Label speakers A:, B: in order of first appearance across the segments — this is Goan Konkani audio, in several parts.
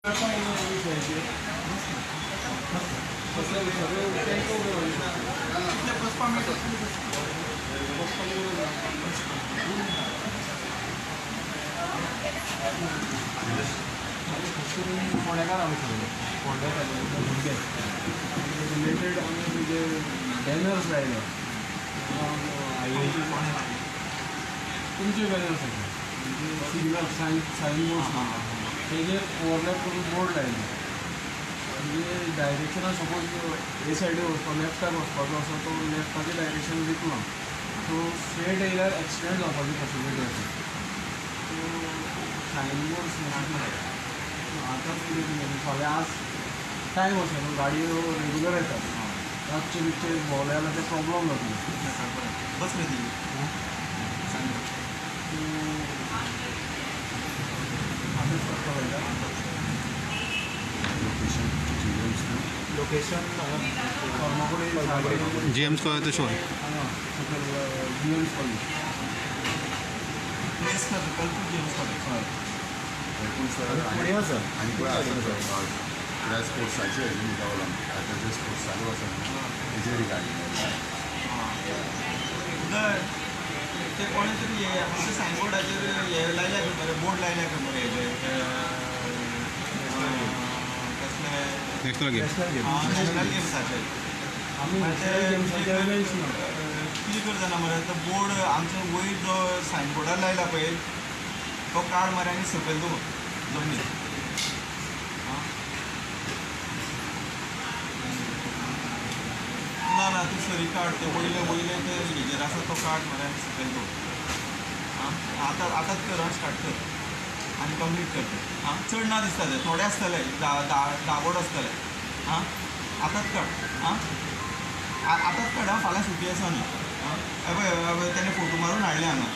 A: फोंड्याकार आमी सगळे फोंड्याक भुरगे रिलेटेड आमी जे बॅनर्स लायले तुमचे बॅनर्स आसा म्हणजे सिग्नल सायन बोर्ड्स तेजेर ओवरलॅप करून बोर्ड लायले म्हणजे डायरेक्शनान सपोज हे सायडीन वचपाक लेफ्टाक वचपाचो आसा तो लेफ्टाचें डायरेक्शन दितलो सो स्ट्रेट येयल्यार एक्सिडंट जावपाची पॉसिबिलिटी आसा. सो सायन बोर्ड्स आतांच कितें तुमी फाल्यां आज टायम आसा न्हू गाडयो रेगुलर येतात रातचे बिच्चे भोंवले जाल्यार ते प्रॉब्लम जातले.
B: बस रे ती
A: आतांच करता पडटा.
B: लोकेशन
A: फर्मागुडी
C: जीएम्स कॉलेज तशें
A: हांगा सकयल जीएम्स कॉलेज
B: प्लेस ना सकयल टू जीएम्स कॉलेज.
A: हय
B: फुडें आसा
D: आनी पळय आसा कित्याक स्पोर्ट्साचे हेजें मुद्दावला आतां जे स्पोर्ट्स चालू आसा न्हू तेजे रिगार्डींग
B: उदय ते कोणें तरी हे आमच्या सायनबोर्डाचेर हे लायल्या खंय मरे, बोर्ड लायल्या खंय मरे हेजे कसले
C: नॅशनल गेम
B: नॅशनल गेम्साचे.
A: आमी नॅशनल गेम्साचे अगेन्स्ट ना.
B: कितें कर जाणा मरे, तो बोर्ड आमचो वयर जो सायनबोर्डार लायला पळय तो काड मरे आनी सकयल दवर जमनीर. ना ना तूं सरी काड ते वयले वयले ते हेजेर आसा तो काड मरे आनी सकयल दवर. आं आतां आतांच कर, स्टार्ट कर आनी कंप्लीट कर तें. आं चड ना दिसता ते थोडे आसतले धा धा धा बोर्ड आसतले. आं आतांच काड. आं आतांच काड. आं फाल्यां सुटी आसा न्ही. आं हें पळय तेणें फोटो मारून हाडले हांगा.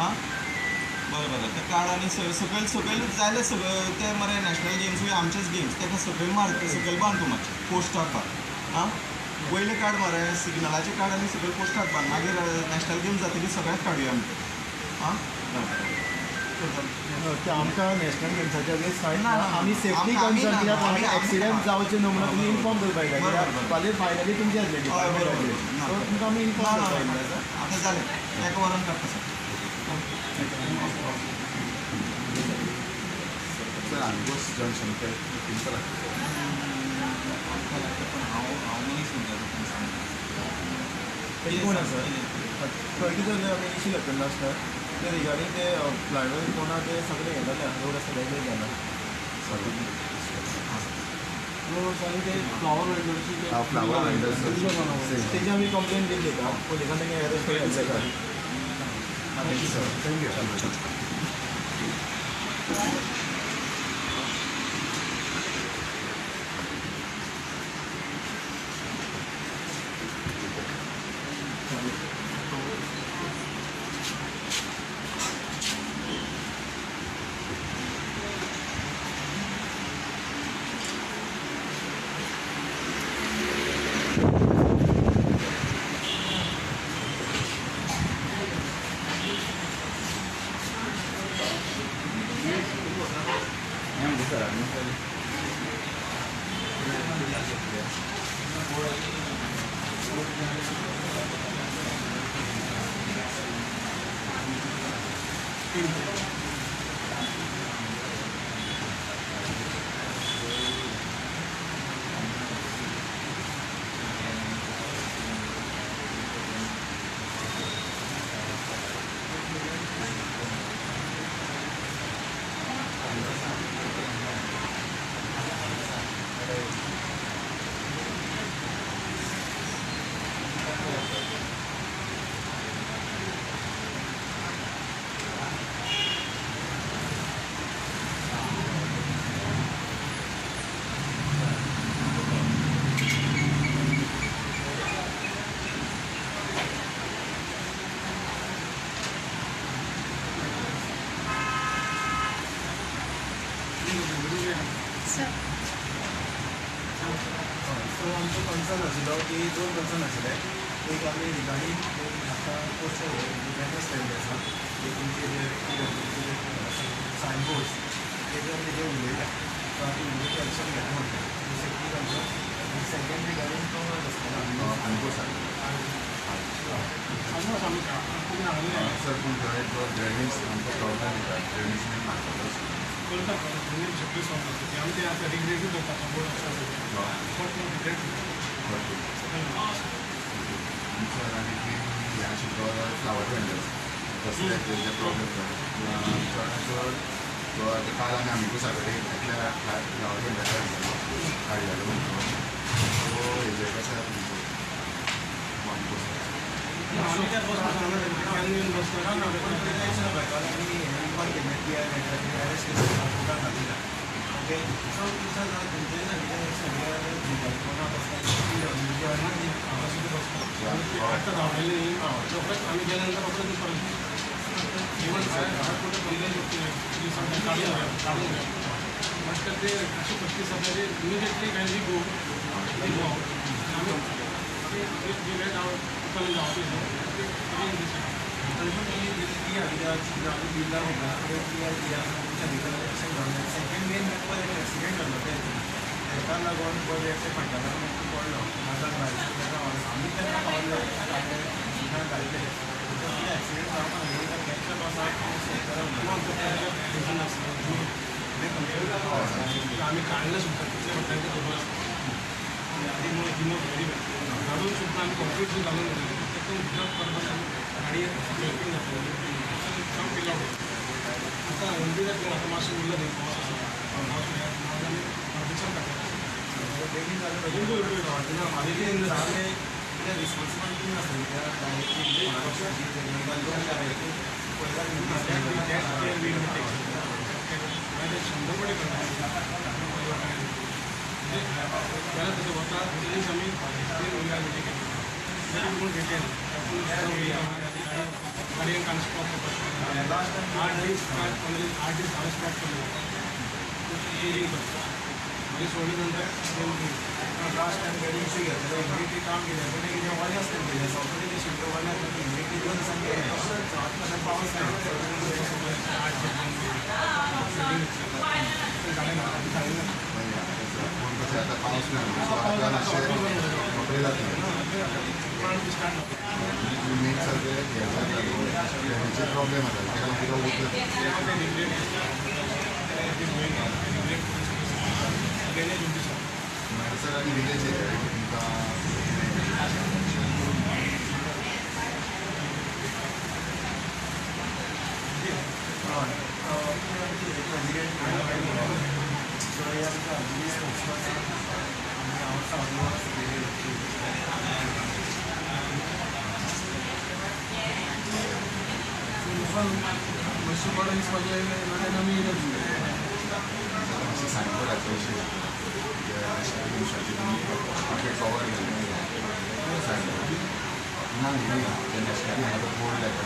B: आं बरें बरें तें काड आनी सकयल सकयल जायले सगळे ते मरे नॅशनल गेम्सूय आमचेच गेम्स तेका सकयल मार, सकयल बांद तूं मातशें पोस्टाक बांद. आं वयले काड मरे सिग्नलाचे काड आनी सकयल पोस्टाक बांद, मागीर नॅशनल गेम्स जातकीर सगळ्याक काडुया आमी. आं
E: ते आमकां नॅशनल गेम्साच्या अगेन्स्ट कांय ना, आमी सेफ्टी कन्सर्न कित्याक एक्सिडंट जावचे न्हू म्हणून तुमी इन्फॉर्म करपाक जाय कित्याक फाल्यां फायनली तुमची आसली डिपार्टमेंटाचेर सो तुमकां आमी इन्फॉर्म करपाक जाय.
B: आतां जालें ताका व्हरोन काडटा सर.
D: सर आंगोस जंक्शन ते तुमकां लागता सर.
B: आमकां लागता पण हांव हांव मनीस म्हणटा तुमकां सांगता.
E: तेजी कोण आसा पर्टिक्युलर आमी इश्यू घेतलेलो आसता ते रिगार्डींग ते फ्लायओवर कोणा ते सगळे हें जाल्या रोड आसा डॅमेज जाला.
A: रोड्स आनी ते फ्लावर वेंडर्सची
D: फ्लावर वेंडर्स
E: तेजी आमी कंप्लेन दिल्ली का पुलिसान तेंगे अरेस्ट केल्ले.
D: Thank you sir. Thank you.
E: So आमचो कन्सर्न आशिल्लो की दोन कन्सर्न आशिल्ले. एक आमी रिगार्डींग आतां पोस्टर बॅनर्स लायिल्ले आसा ते तुमचे जे सायन बोर्ड्स तेजेर आमी जे उलयले. सो आतां इमिडिएटली एक्शन घेता म्हणटा सेफ्टी कन्सर्न. आनी सेकंड रिगार्डींग तो
D: सर पूण थंय तो ड्रेनेज आमकां प्रॉब्लेम येता, ड्रेनेज मारपाचो
A: करता ड्रेनेज सगळें सॉल्व करता. आमी ते आतां रिग्रेटूय करता बोर्ड आसा
D: सर. आनी हें आशिल्लो फ्लावर वेंडर्स तसले तेजे प्रॉब्लेम जाता चड चड. तो आतां काल आमी आमिकूस कडेन एकल्या फ्लावर वेंडराक हाडलेलो म्हणटो सो हेजेर कशें
E: ओके सो
A: आतां धांवलेली रोखडेच आमी गेल्या नंतर रोखडेच परत इवन कुठे पडले काडून काडून घ्या. बट ते अशी परिस्थिती जाता की इमिजिएटली कांय गो आमी
E: सेकंड मेन एक्सिडेंट जालो तेका लागून बरें फाटल्यान पडलो आमी तेन्ना पावले घातले एक्सिडेंट जावपाक कॅचअप आसा.
A: आमी काडलें सुद्दां तितलें म्हणटा तें खबर आसता. व्हेरी वेल घालून सुद्दां आमी कॉन्क्रीट सुद्दां घालून घेतली तातूंत भितर परत आमी गाडी जर्किंग जातली सामकें पिल आवट. आतां एम पी जातलें आतां मातशें उरलें न्ही पावस आसा पावस आमी प्रोटेक्शन काडटा
E: बेगीन जालें कित्याक रिस्पॉन्सिबिलिटी नासता कित्याक डायरेक्टली
A: 100 कोटी करता जाल्यार तशें वता तितलीच आमी कोण घेतले गाडयेन कान स्टॉप करता 8 दीस 15 8 दीस हांवें स्टॉप केल्लो क्लिनींग करता मागीर सोडले नंतर
E: लास्ट टायम गाडी इशू घेतले इमिडिएटली काम केलें पण कितें वलें आसता केलें सगळें ते शिफ्ट वलें आसता इमिडिएटली 2 दिसांनी केलें पावस
A: 8
D: पूण कशें आतां पावस ना सो आतां मातशें कपडे जातले मेन सर ते हें जाता ड्रेनेजचे प्रॉब्लेम जाता ताका लागून उदक सर. आनी विलेज एरिया तुमकां
A: मातशें बरें दिसपाचें नाल्यार आमी येयले.
D: मातशें सायनबोर्डाचें अशें आमचें कवर केल्लें सायनबोर्ड ना न्ही ते नॅशनली हांगा बोर्ड लायता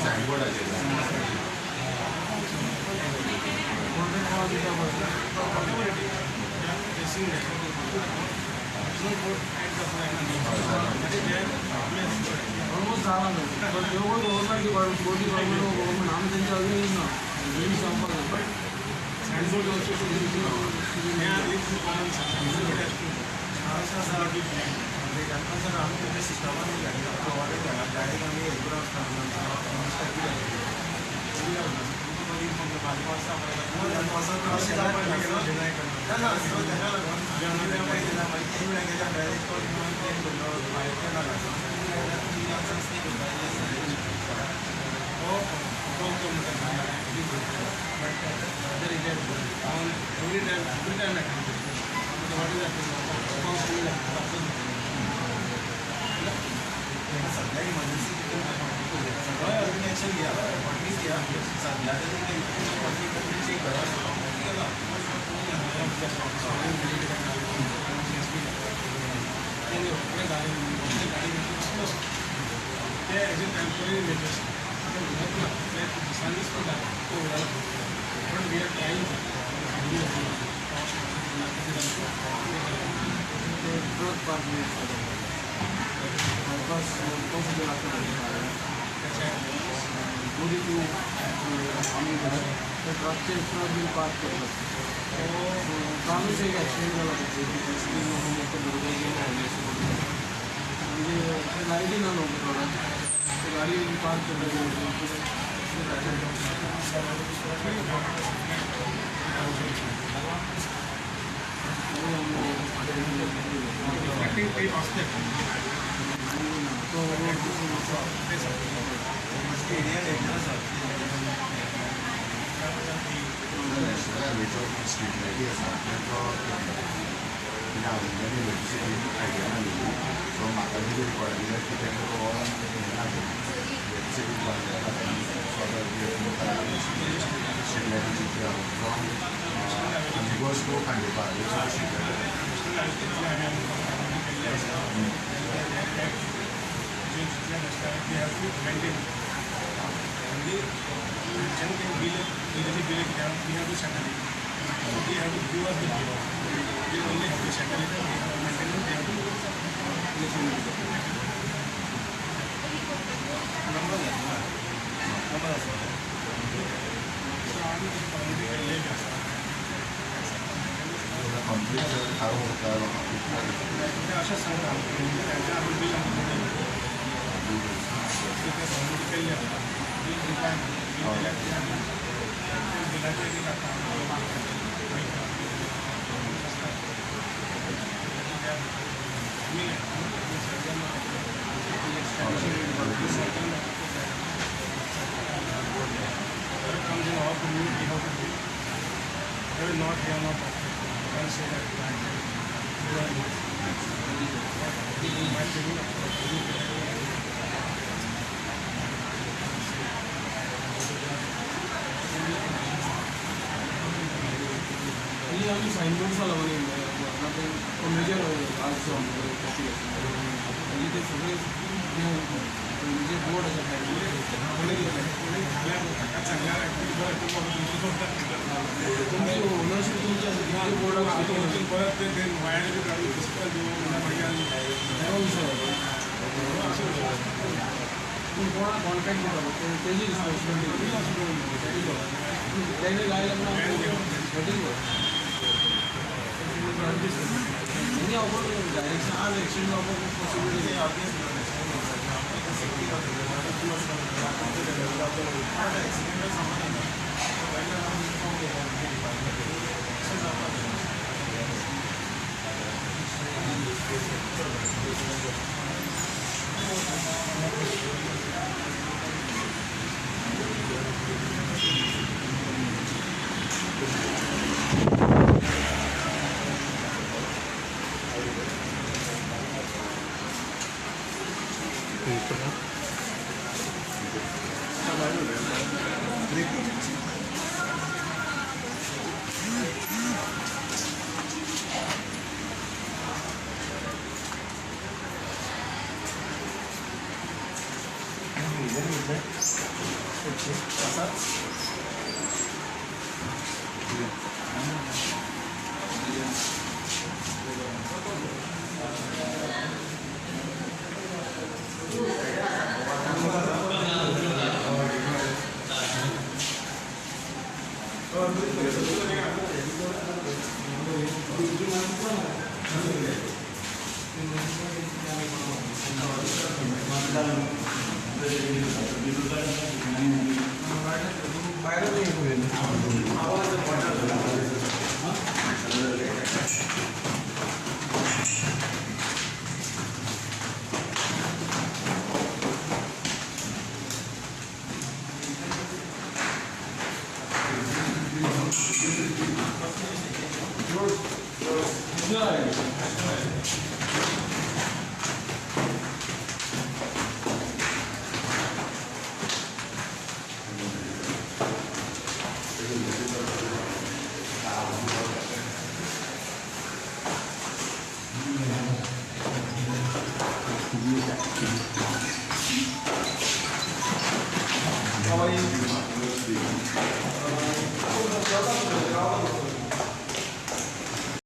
D: सायनबोर्डाचेर
A: ऑलमोस्ट जाला न्हू बट एवढं गव्हर्मेंट डिपार्टमेंट गव्हर्मेंट आमी तेंचे अजून ना सांगपाक जाय बट सायनबोर्ड ऑल्सो
E: आमी तुमच्या सिस्टमान डायरेक्ट आमी हें करून आसता सद्या इमर्जन्सी सगळ्या एक्शन घेया एटलीस्ट घेया सद्या तरी चेक करा.
A: ते एज ए टेम्पररी मेजर्स आतां उरत ना ते दिसांनीच तो उरला पण we are trying. Truck park bypass तो सुद्दां लागता मदीं तूं आमी त्या ट्रकचे ट्रक बीन पार्क करतात. कालूच एक एक्सिडेंट जाला, म्हणजे लायटी ना न्हू रोडार, गाडी पार्क करता.
D: नॅशनल हायवेचो स्ट्रीट लायटी आसा तेंचो कितें हांवें इलेक्ट्रिसिटी आयडिया नासलेली. सो म्हाका तेजे रिकॉर्ड दिलें की तेका हें नासलें इलेक्ट्रिसिटी बंद जाता. सो आतां स्ट्रीट लायटीची फ्रॉम आमिगोस टू खांडेपार स्ट्रीट लायटी.
F: Bill, bill we have to settle it. So they have to give us the bill. They only have to settle it and they have to maintain it, they have to
B: number number आसा.
F: So आमी कम्युनिटी केल्ले बी आसा.
D: कंप्लीट काडूंक शकता लोकांक.
F: ते अशेंच सांगता तेंच्या आमी बील आमकां ते कम्युनिटी केल्ले आसा. बील दिता, बील दिल्यार ते आमी बिलाचेर बी काडटा. Comes in our community, how to do it. They will not, they are not perfect. I can't say that I can do it. My opinion, of course,
A: आनी आमी सायनबोर्ड्सां लावन येयल्ले मेजर आज ट्रॅफीक म्हणजे ते सगळे म्हणजे बोर्ड आसा तुमची ओनरशीप तुमची आसा, तुमचे बोर्ड आसा.
F: परत ते वायर बी काडून
A: विशय पूण कोणाक कॉन्ट्रॅक्ट दिता तेजी रिस्पॉन्सिबिलिटी तेणी लायलें म्हणून. आनी डायरेक्शन आज एक्सिडंट जावपाक पॉसिबिलिटी.
B: How are you?